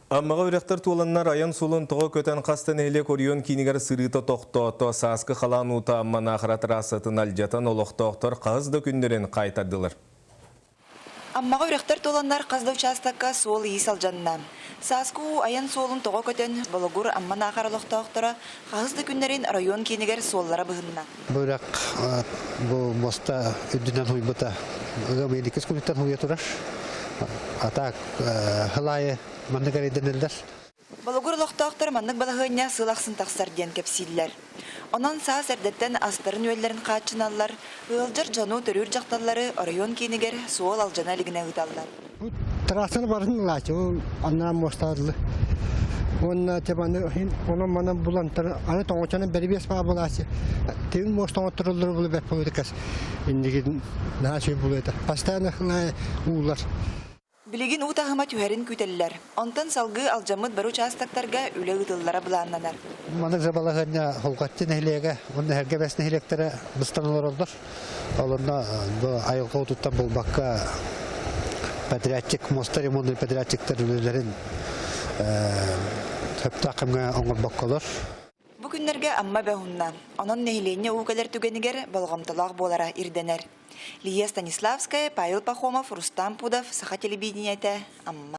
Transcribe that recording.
Аммаҕа үрэхтэр туоланнар айан суолун тоҕо көтөн хас да нэһилиэк оройуон киинигэр сырыыта тохтоото. Сааскы халаан уута Амма Наахара трассатын алдьатан олохтоохтор хаһыс да күннэрин хаайтардылар. Аммаҕа үрэхтэр туоланнар хас да учаастакка суол-иис алдьанна. Сааскы уу айан суолун тоҕо көтөн, Бологур Амма Наахара олохтоохторо хаһыс да күннэрин оройуон киинигэр суоллара быһынна. Бу үрэх бу муоста үрдүнэн хуйбута. Ыам иккис күнүттэн хуйа турар. А так хыл аайы маннык эрэйдэнэллэр. Болугур олохтоохтор маннык балаһыанньа сыл ахсын тахсар диэн кэпсииллэр. Онон саас эрдэттэн астарын-үөллэрин хааччыналлар, ыалдьар дьону, төрүүр дьахталлары оройуон киинигэр суол алдьана илигинэ ыыталлар. Бу трассаны барытын ылааччы, ол аннаа муостаадылы. Уонна типаны онон-манан булан аны тоҥочонон бэрибиэс баа булааччы. Тимир муоста оҥоттороллоро булу бэрт буолута иннигин наһаа үчүгэй буолуо этэ. Постоянно уулар. Билигин уу таһыма түһэрин күүтэллэр. Онтон салгыы алдьаммыт бары учаастактарга үлэ ыытыллара былааннанар. Маннык же балаһыанньа Холҕатчы нэһилиэгэ уонна Эһэргэ Бэс нэһилиэктэрэ быстан олороллор. Ол онно бу айылҕа уутуттан булбакка подрядчик, муоста ремонтный подрядчиктар үлэлэрин сөптөөх кэмҥэ оҥорбокколор. Бу күннэргэ Амма эбэ уһунна. Онон нэһилиэнньэ уу кэлэр түгэнигэр болҕомтолоох буолара ирдэнэр. Лия Станиславская, Павел Пахомов, Рустам Пудов, Саха телевидениетэ, Амма.